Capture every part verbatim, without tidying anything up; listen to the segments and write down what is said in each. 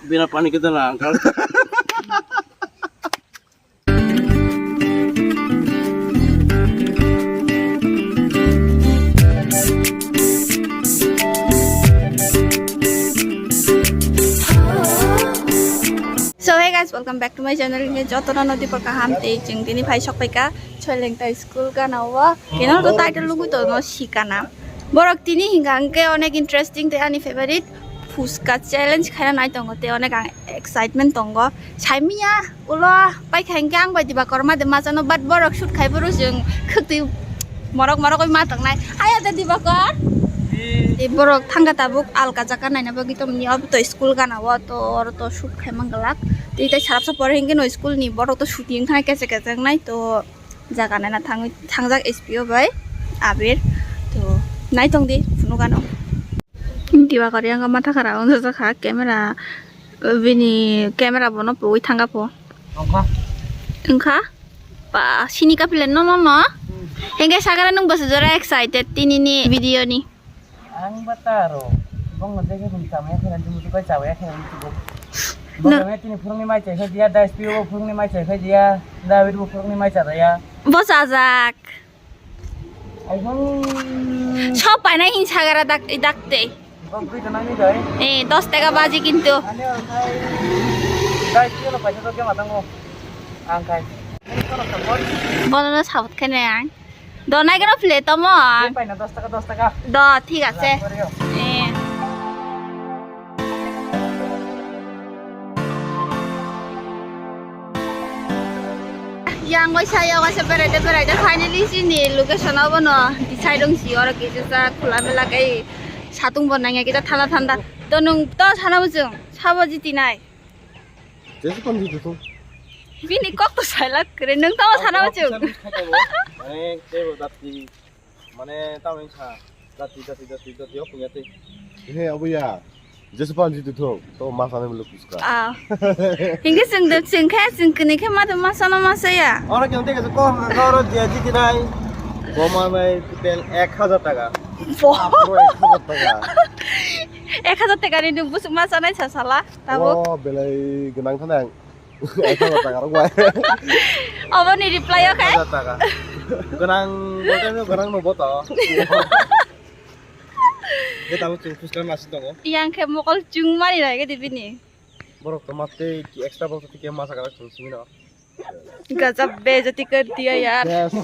Bina pani kita na, uncle. So hey guys, welcome back to my channel. Hingke jotono nodi por kaham tei chwng tini phai sok paika Choilengta school gana o. Keno to title nugui to no sikana. Borok tini hingka hingke onek interesting tei ani favorite phuska challenge khaina nai tongo tei onek ang excitement tongo. Saimiya ulo paikha hingke ang bai diba korma de machano, but borok shoot khai phuru chwng khwtwi morok morok oi ma tongnai. Aya de diba kor. Tei borok thangka tabuk alka jaka naina bagwi tongmani, obo to school gana o to oro to shoot khai manglak. Tei tai sarapsa pore hingke no school ni borok to shooting thang kese kese wngnai to jaga naina thangwi thangjak S P O bai Abir. To naitong di phunukano. Diwakar yang matha khara wngjakha camera, bini camera bono pogwi thangkha pho. Wngkha? Wngkha? Ba, sini kapila no, no, no. Hingke sagara nung bwsajora excited tinini video ni. Ang ba taro. Bong je ke bung chamaya khela, jumtu kai chawaya khela, jumtu bo. No. Bong tini phurungni mai chai kha dia, da S P O bo phurungni mai chai kha dia, da Abir bo phurungni mai chai dia. Bo chajak. Aibong. Sop paina hin sagara dak, dakte. Bong dui tana ni dai. Eh, dos taka baji kintu. Ani ang kai. Da S P O lo paisa to kema tango. Ang kai. Bono no sabot kene ang. Do nai gano plate tomo. Paina dos taka, dos taka. Do, thik ase. Eh. Yang waisa, yang waisa beraite, beraite finally chini location abono decide wngsi oro kisa sa khula mela kai satung bo nangya kita thanda thanda. To nung to sana muchung sabo jiti nai. Jesi kon jiti to. Bini kok to sailak kre nung to sana muchung. Mane tebo dati. Mane tamo wngkha jati, jati, jati, jati, o punya tei. He, abuya. Jesu pan jitu thok, to masa ni muluk puska. Ah. Hingke chwng de, chwng khe, chwng kini khe ma de masa no masa ya. Ora khe tei ko ko ro dia jiti nai. Boma nai total ek hajar taka. Bo. Ek hajar taka. Ek hajar taka ni nung busuk masa nai sa sala. Tabuk. Oh, belai gwnang thanang. Ek hajar taka rok bai. Obo ni reply o khe? Ek hajar taka. Gwnang, bote no gwnang no boto. Beta bo chwng phuskang nasi tongo. Yang khe mokol chwng mani nai khe bini. Borok to mate ki extra borok to khe masa kana chwng simi no. Gajab bejati kar diya yaar. Yes.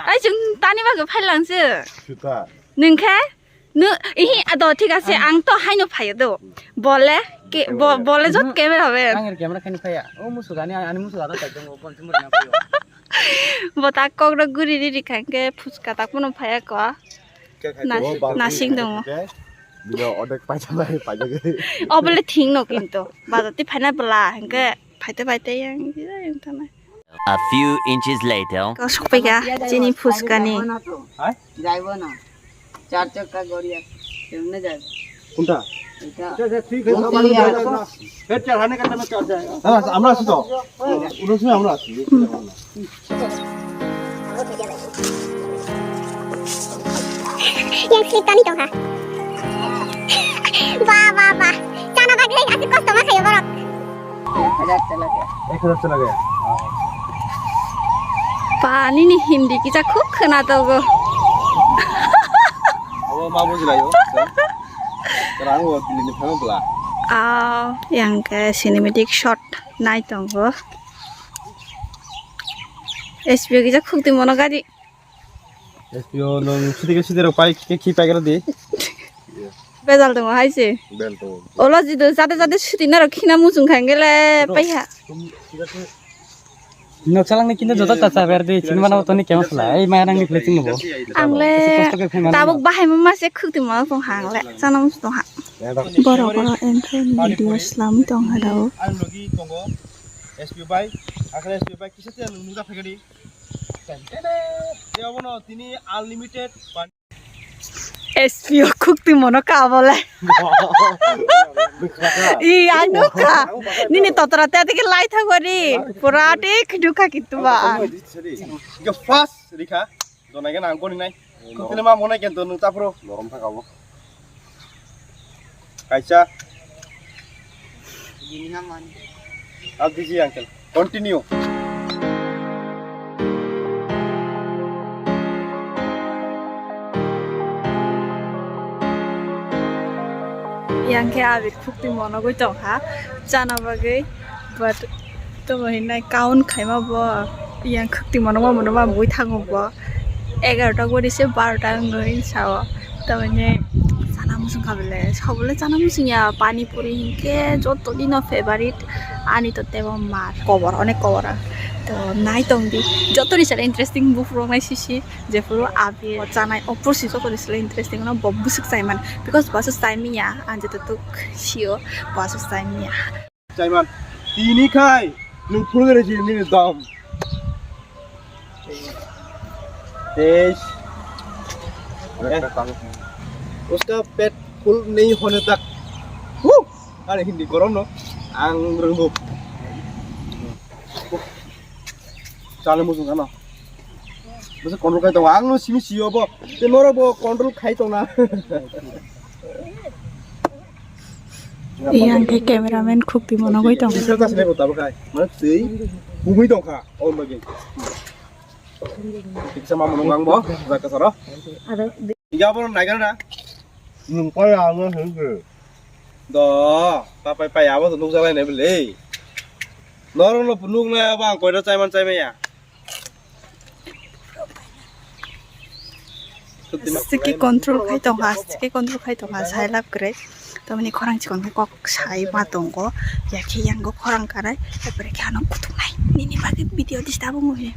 Ai chwng tani bagwi phailang se. Suta. Nung khe? No, ihi, ado, thik ase, ang to haino phaio do. Bole, ke, bo-, bole jot camera hobe. Ang camera khaini phaya. O musu gani, ani musu gani tai tongo, bon chumur na phaya. Bo ta kok rok guri ri ri khan ke phuska tak pono phaya ko. Nasing tongo. Bino odek paisa nai, paisa gari. O bole thing no kinto. Bajar ti phaina bla, hingke phaite phaite yang, yang thanai. A few inches later. Kosok pega, chini phuska ni. Hai? Jaibo na. Char chakka gori ase. Kemne jaibo? কোনটা? এটা। এটা, এটা ঠিক আছে। ফের চার হানে কাটা না চার যায়। হ্যাঁ, আমরা আছি তো। উনিশ আমরা আছি। Yang slip kami tong ha. Ba, ba, ba. Chana bagwi aswk kosto ma khayo borok. Ek hajar chwla gaya. Ek hajar chwla gaya. Pani ni Hindi kisa khuk khwna tongo. Abo ma bujilai o. Rang o Delhi ni phano bla. Ah, yang ke cinematic shot nai tongo. S P O kisa khuk twi mono gari. S P O nung sidi ke sidi rok pai ke khi pai kara di. Bejal tongo hai se. Bel tongo. Olo jidu jade jade suti na rok khina muchung khang gele pai ha. Nok salang ni kintu joto ta cha ber di, chini mana to ni kema sala. Ei maya nang ni plate ni bo. Ang le tabuk bahai ma ma se khuk ti ma tong hang le. Chana muchung tong ha. Borok borok entry video slam tong ha dao. Ang logi tongo. S P O bai, akhe S P O bai kisa tiya nung nung ja phai kadi. Tene, tene, tei obono tini unlimited pan- S P O khuk twi mono ka bole. I, ang nukha. Nini totora te tiki lai thang gori. Pura tik nukha kintu ba ang. Ga fast rikha. Dona gana ang koni nai. Khuk tini ma monai kento nung tapro. Norom thang abo. Kaisa. Abdiji uncle, continue. Yang khe abir khukti monogwi tongkha chana bagwi, but tomo hinai count khaima bo yang khukti monogma monogma bui thango bo. Egarota gori se barota wngwi sao. Tamani chana muchung kha bele, sabole chana muchung ya, pani puri hinkhe joto dino favorite ani to tebo mar kobor, onek kobor ang. To nai tong di, joto ni sara interesting buphuru nai sisi, jephuru abi chanai opor si joto ni sara interesting no bo bwswk chai man, because bo aswk chai manya, ang jeto tuk sio bo aswk chai manya. Chaiman, tini khai nwng phulgre je nini dam. Teish. उसका पेट फुल नहीं होने तक। Huh! Are Hindi gorom no. Ang rwngo. Chale muchung khano. Bwsa control khai tongo. Ang no simi siyo bo. Te noro bo control khai tongna. Yang khe cameraman khukti monogwi tong. Bisa tas nebo tabuk khai. Mana tei. Bumui tong kha. Oh my god. Tiksa ma monong ang bo. Jaka saro. Iya bo naigan na. Nung pa ya no hengke. Do. Pa pa pa ya bo nuk jalai ne bele. Norong no nuk na ya bang koira chaiman chaimaya. Siki control khai tongkha, siki control khai tongkha, sai lab kwrwi. Tamoni khorang chikon khe kok sai ma tongo, ya khe yango khorang kanai, ekbare khe ano kutung nai. Nini bagwi video disturb wngwi.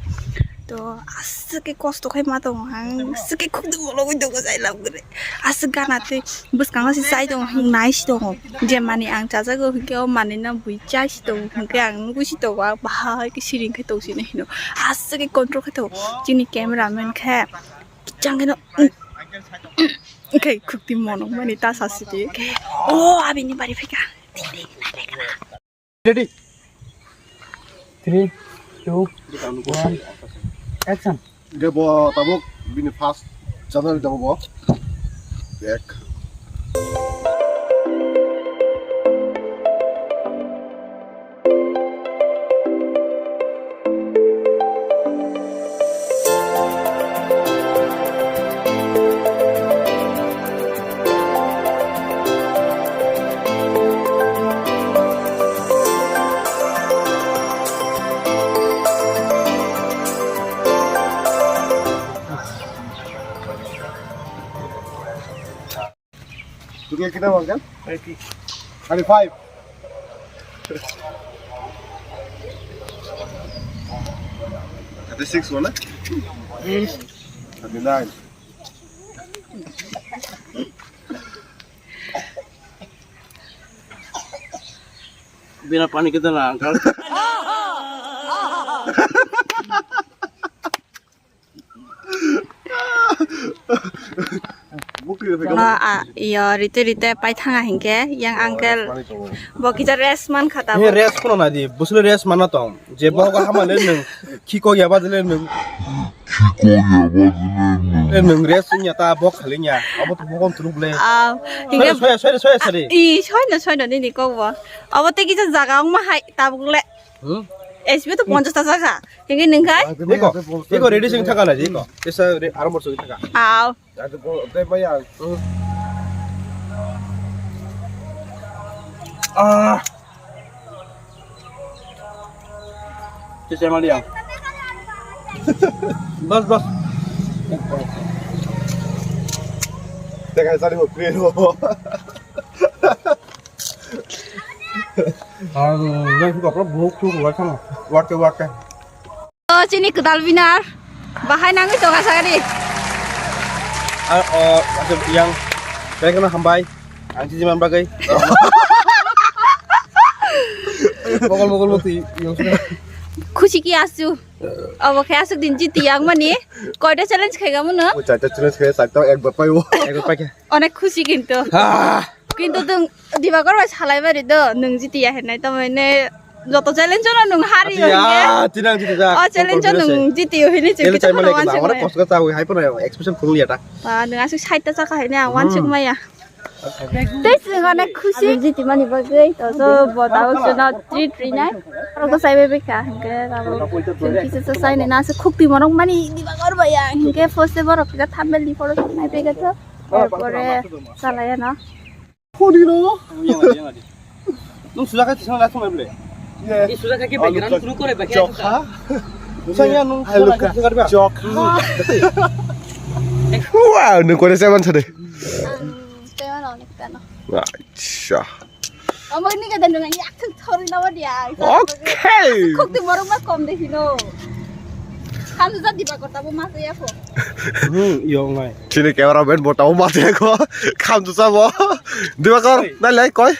To aswk khe kosto khai ma tongo ang, aswk khe khukti bologwi tongo sai lab kwrwi. Aswk gana tei bwskango se chai tongo, hwnwi nai se tongo. Je mani ang chajago hwnkhe o mani no bui chai se tongo, hwnkhe ang nugui se tongo, ang bahai khe siring khe tong sini hino. Aswk khe control khe tongo. Chini cameraman khe kichang khe no, khe khukti monok mani ta sa sidi. O abini bari phaikha. Ready? Three, two, one, action. Ge bo tabuk bini first channel tabuk bo. Back. Total kitna bol kya? Thirty. Thirty-five. Thirty-six hua na? Thirty-nine. Bina pani kita na, uncle. Bukti rw phaikha. Bono, ah, iyo, rite rite paithanga hinkhe, yang uncle. Bo kisa rest mankha tabuk. He rest phano nadi, bwswk rest manna tong. Je bohogo hama le nwng, khiko yaba le nwng. Khiko yaba le nwng. Le nwng rest wngya ta, bok khali wngya. Abo to bokon thwlwk le. Ah, hinkhe soya, soya, soya, soya, sari. I, soino, soino, nini kokbo. Abo tei kisa jaga wngma hai, tabuk le. Hmm? S B to ponchash ta jaga. Hinkhe nwng khai? Iko, iko ready sing thaka na, iko. Tesa re-, aro mor sing thaka. Aw. Ate bo, te bhai ang. Ah. Tesa mali ang. Bas, bas. Teka sari ho, kre ho. Ang, yang suka pura buhuk tu, buat sama. Warte, warte. O chini kwtal binar bahai nangwi tonga sagani. Ar o aswk yang belai kheno hambai ang chini man bagwi. Bokol bokol bo twi. Khusi ki asu. Obo khe aswk din jiti yang mani. Koita challenge khaiga muno? O chaita challenge khai, chaita ekbar paibo. Ekbar paikhe. Onek khusi kintu. Ah. Kintu tong Dibakor bai salai bari do, nwng jiti ya henai, tamai ne joto challenge no nwng hari. Ati ya, hingke. Tinang jiti ja. O challenge no nwng jiti o hini chwng kita chai male kisa, wan ore chwng kosto ka chawi hai pono expression khulung ya ta. Ba, nwng aswk side ta chaka hai ne, wan chwng maya. Tei chwng onek khusi. Abir jiti mani bagwi to so bo tabuk chwngno treat rinai. Oro ko sai bai kha hwnkhe tabuk chwng kisa sa sai nai na se khukti morok mani diba gor bai ya hwnkhe first borok kisa thumbnail ni photo nai bai kha to. Erpore salaya no. Khudi no. Nung sujakai tisang latung ble. Ye. Ini sudah kaki background kuru kore background. Jokha. Saya nung sujakai tisang karba. Jokha. Wow, nung kore seven sade. Acha. Omo ni kada nung ya thung thori na wadia. Okay. Khukti morok ma kom de hino. Kan tu jadi bakor tabo ma ya ko. Hmm, yo ngai. Chini camera man bo tabo ma ya ko. Kam tu sabo. Dibakor, na lai koi.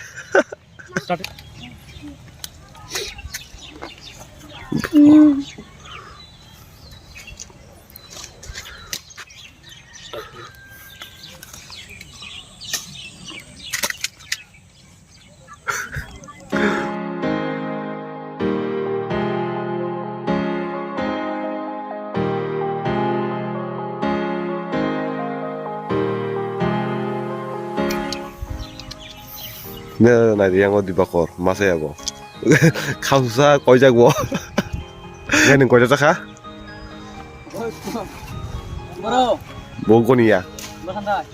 Ne, naidi yango Dibakor, masa yago. Khamsa koijak bo. Nini koijak jakha? Bro. Bo goni ya. Bro khandai.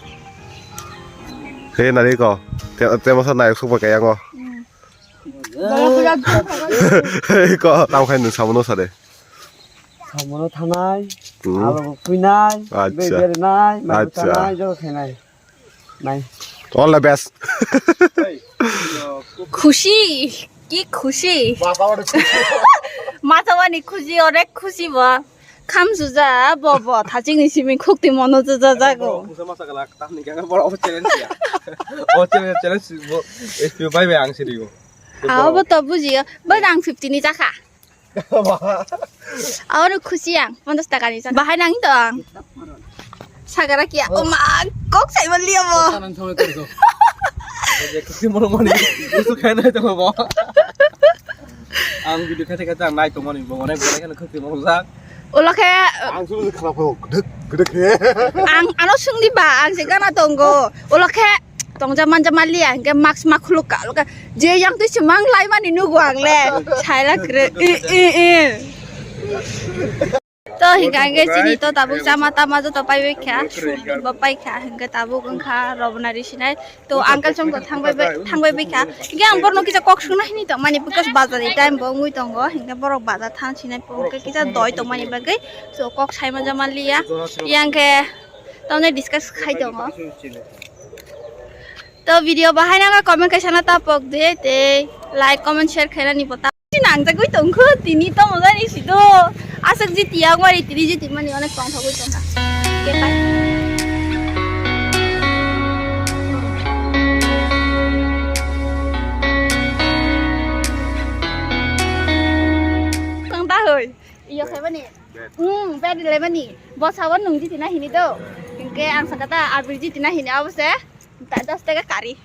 He nari ko. Te, te masa nai sukba kaya ngo. He ko, tam khai nung samono sade. Samono thanai. Hmm. Abo kuinai. Acha. Bebe nai, acha. Makutanai, joto khainai. Nai. All the best. Khushi, ki khushi. Matawani khushi, onek khushi bo. Kham suja, bo, bo, thaching ni simi khukti mono suja jago. Musa masa kalak, tah ni kanga boro challenge ya. O challenge, challenge bo, S P O bai bai ang siri go. Abo to bujiyo, bai ang fifty ni jakha. Abo no khusi ang, ponchash taka ni jakha. Bahai nang to ang. Sagara kiya, o ma, kok sai bali abo. Tanang thangwi kori ko. Khusi mono mani, khusi khainai to bo. Ang video khaite khaite ang nai tongmani bo, onek bo, onek khakti mokjak. Ulo khe, ang sung se khara phano gdek gdek khe. Ang ano sungdi ba, ang se gana tongo. Ulo khe tongja manja maliya, hingke mask ma khuluk ka, ulo khe je yang twi se mang lai mani nugo ang le. Saila kre, i, i, i. To hingka hingke chini to tabuk chama tama joto pai bai kha, sut bo pai kha, hingke tabuk wngkha robona risinai. To uncle song to thangbai bai, thangbai bai kha. Hingke ang borno kisa kok sungna hini to mani because bazar ni time bo wngwi tongo, hingke borok bazar thang sinai hingke kisa doi tongmani bagwi. So kok saima jama liya, yang khe tamni discuss khai tongo. To video bahai nang comment kaisa na ta pok de te like comment share khaina ni bota. Nang jagwi tongkho tini to mojani sido. Aswk jiti yang wari tini jiti mani onek tong thogwi tongkha. Ke pai. Tong ta hoi. Iyo khaimani. Hmm, bed le mani. Bosa wo nung jiti na hini do. Hingke ang sakata abri jiti na hini abo se. Ta das taka kari.